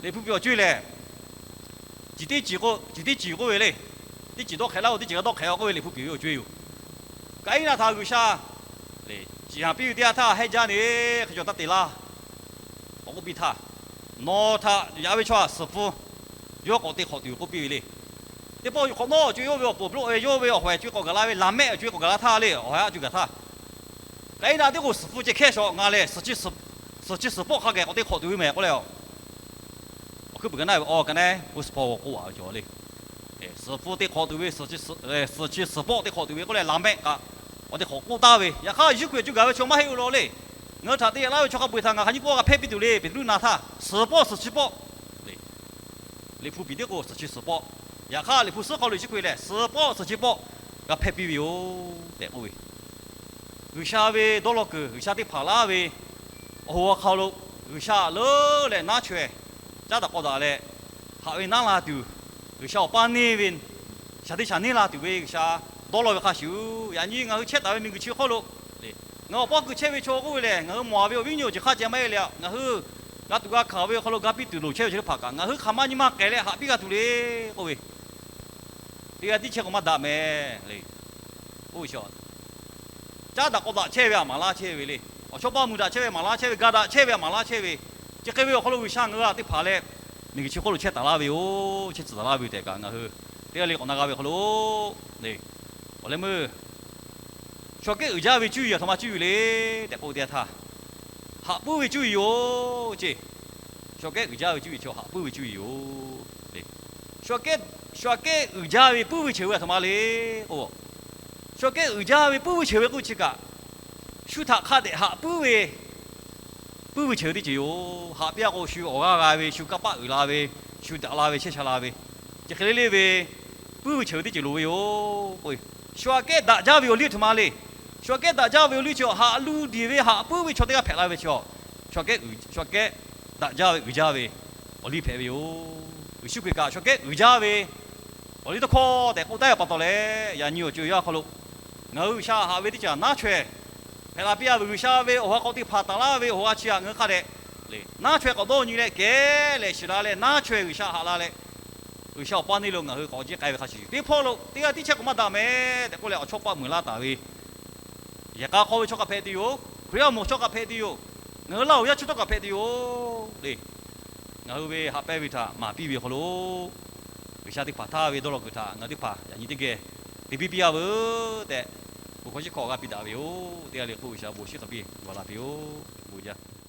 Liꞈ hpu piˇ awˬ co-e lehˬ, ciˬ teˇ ciˬ k'oˆ ve le, teˇ ciˬ dawˇ hk'ehꞈ laˇ-oˬ, teˇ ciˬ g'a dawˇ hk'ehꞈ-aw k'oˆ ve Liꞈ hpu piˇ ve awˬ co-e yoˬ. Kaˍiˉnaˆ htaꞈ G'uiˬsha ciˍ haˍ piˇ ve teˇ yanˇ htaˇ, heˆ jaˇ ne, hk'e cawˬ taˇ te laˇ. K'awꞈ k'oˆ piˇ htaˇ, nawˬ htaꞈ yaꞈ ve chaw htaꞈ suhˍ pfuhˇ yawˇ k'awꞈ te hk'awꞈ tuˬ k'oˆ piˇ ve le. Teˇ pawˆ k'awꞈ nawˉ awˬ co-e, yawˇ ve awˬ pon awˬ hpawˇ yawˇ ve awˬ hawehˬ co-e k'awꞈ gaˬ la ve, Laˍmehˆ awˬ co-e k'awꞈ gaˬ la htaˇ le, awˬ hawehˬ a co gaˬ htaˇ, Kaˍiˉnaˆ teˇ k'o suhˍ pfuhˇ ceh hkehˇ shawˍ, ngaˬ lehˬ suhˍ chi suhˍ pawˆ hk'a geh k'awꞈ te hk'awꞈ tuˬ ve mehˍ k'oˆ leh, awˬ hkuiˉ puiˍ ka naˉ ve awˬ ka naˉ, โพสต์ paw k'oˆ a ve cawˬ le. Suhˍ pfuhˇ te hk'awꞈ tuˬ ve, suhˍ chi suhˍ pawˆ te hk'awꞈ tuˬ ve k'oˆ leh, Laˍmehˆ kaꞈ k'awꞈ te hk'awꞈ k'oˆ taˍ ve. Yaꞈ hk'aˇ Yeˍsuˆ Hkriꞈ co gaˬ ve chaw maˇ heˆ-oˬ law le. Ngaˬ hui htaꞈ te yaꞈ laˇ ve chaw hk'a peu-eˬ htaꞈ ngaˬ hk'aˬ nyi k'oˆ g'a hpehˇ piˇ tuˬ le. Peˍtruˆ na htaˇ, suhˍ pawˆ suhˍ chi pawˆ le. Liꞈ hpu piˍ teˇ k'o suhˍ chi suhˍ pawˆ. Yaꞈ hk'aˇ Liꞈ hpu suhˉ hk'aw lo Yeˍsuˆ Hkriꞈ lehˬ, suhˍ pawˆ suhˍ chi pawˆ g'a hpehˇ piˇ ve yoˬ tehꞈ k'oˆ ve. G'uiˬsha ve dawˇ law kuiˬ, G'uiˬsha teˇ hpaˍ laˇ ve awˬ hoꞈ awˬ hk'aw lo, G'uiˬsha leuˉ leh naˉ chaweh caˉ daꞈ k'aw daꞈ leh, haꞈ ve naˉ la tuˬ, G'uiˬsha awˬ paˇ neˇ ve shaˍ teˇ shaˍ neˇ la tuˬ ve G'uiˬsha dawˇ law ve hk'a shuˍ, yaꞈ nyi ngaˬ hui chehˇ taˍ ve miˬguiˬ chi hk'oˆ lo, ngaˬ hui awˬ paˇ kuiˬ chehˇ ve chaw k'oˆ ve lehˬ, ngaˬ hui mawˬ ve awˬ viˉ awˬ nyi awˬ ceuˬ hk'aˇ ceh maˇ heˆ leh, ngaˬ hui g'a tuꞈ g'a hkanˍ ve awˬ hk'aw lo ga piˇ tuˬ loˍ chehˇ ve chaw teˇ hpaˍ kaꞈ, ngaˬ hui hk'aˬ ma nyi ma k'ehˬ leh haꞈ piˇ g'a tuˬ le k'oˆ ve, teˇ g'aˇ tiˉ chehˇ k'o maˇ daꞈ mehˍ le. Oˇ ve chi caˉ daꞈ k'aw daꞈ chehˇ ve aꞈ maˍ laˇ chehˇ ve le. Awˬ chawˇ paˇ mui daꞈ chehˇ ve maˍ laˇ chehˇ ve, ga daꞈ chehˇ ve aꞈ maˍ laˇ chehˇ ve, chi hk'e ve awˬ hk'aw lo G'uiˬsha ngaˬ hui aꞈ teˇ hpaˍ leh miˬguiˬ chi hk'oˆ lo chehˇ taˍ laˇ ve yoˬ. Chehˇ tcuh taˍ laˇ ve tehꞈ kaꞈ ngaˬ hui teˇ g'aˇ le k'awꞈ na g'a ve awˬ hk'aw lo, awˬ leh meuˇ shaw kehˉ uiˍ jaˇ ve cuˇ yiˍ aˬ htoꞈ ma cuˇ yiˍ le tehꞈ k'oˆ ve teˇ yanˇ htaˇ, haꞈ puiˉ ve cuˇ yiˍ yoˬ ceˇ. Shaw kehˉ uiˍ jaˇ ve cuˇ yiˍ chaw haꞈ puiˉ ve cuˇ yiˍ yoˬ. Shaw kehˉ uiˍ jaˇ ve puiˉ ve cheuˬ ve aˬ htoꞈ ma le k'o, shaw kehˉ uiˍ jaˇ ve puiˉ ve cheuˬ ve k'oˆ chi kaꞈ, shu htaꞈ hk'a dehꞈ haꞈ puiˉ ve puiˉ ve cheuˬ ve teˇ ceuˬ yoˬ. Haꞈ piˇ-a k'o shu awˬ g'aˇ g'a ve, shu kanˇ paˆ uiˍ la ve, shu daꞈ la ve, chehˇ sha la ve, chi hk'e le le ve puiˉ ve cheuˬ ve teˇ ceuˬ loˍ ve yoˬ. Shu aꞈ kehˉ daꞈ jaˇ ve awˬ liˇ aˬ htoꞈ ma le. Shu aꞈ kehˉ daꞈ jaˇ ve awˬ liˇ chi haꞈ lu deˬ ve haꞈ puiˉ ve chaw teˇ g'aˇ hpehꞈ la ve chi, shu aꞈ kehˉ daꞈ jaˇ ve uiˍ jaˇ ve awˬ liˇ hpehꞈ ve yoˬ. Yeˍsuˆ Hkriꞈ kaꞈ shu aꞈ kehˉ uiˍ jaˇ ve awˬ liˇ tawˇ hkawˇ tehꞈ k'oˆ taˍ ve pa taw leh, yaꞈ nyi awˬ co-e yaˇ hk'aw lo ngaˬ hui G'uiˬsha haꞈ ve teˇ ceuˬ naˉ chaweh hpehꞈ la piˇ-a ve, G'uiˬsha ve awˬ ha k'awꞈ te hpanˍ taˍ laˇ ve awˬ ha chi aꞈ ngaˬ hui hk'a dehꞈ naˉ chaweh k'awꞈ dawˇ nyi leh kehˉ lehˬ shiˍ la leh naˉ chaweh G'uiˬsha haꞈ la leh, G'uiˬsha awˬ paˇ neˇ lo ngaˬ hui k'awꞈ jiˇ k'ai ve hk'a shuˍ shuˍ, teˇ hpawˇ lo teˇ g'aˇ tiˉ chehˇ k'o maˇ daꞈ mehˍ tehꞈ k'oˆ leh awˬ chawˇ paˆ mui laˇ taˍ ve, yehˬ k'a hk'aw ve chaw kaꞈ hpehꞈ tuˬ yoˬ. Hkriꞈ yaˇ awˬ moˍ chaw kaꞈ hpehꞈ tuˬ yoˬ. Ngaˬ hui Laˇ huˍ yaˇ chaw htawˇ kaꞈ hpehꞈ tuˬ yoˬ le. ngaˬ hui ve haꞈ pehnˇ ve htaꞈ maˍ piˇ ve awˬ hk'aw lo, G'uiˬsha teˇ hpaˍ htaˇ ve dawˇ law kuiˬ htaꞈ ngaˬ hui teˇ hpaˍ yaꞈ nyi teˇ geh te piˇ piˇ-a veuˬ tehꞈ, bon hkawˇ shiˉ hkawˇ g'a piˇ daꞈ ve yoˬ. Teˇ g'aˇ le k'oˆ G'uiˬsha bon shiˉ hk'a piˇ g'a la piˇ-oˆ. Bon jaˇ.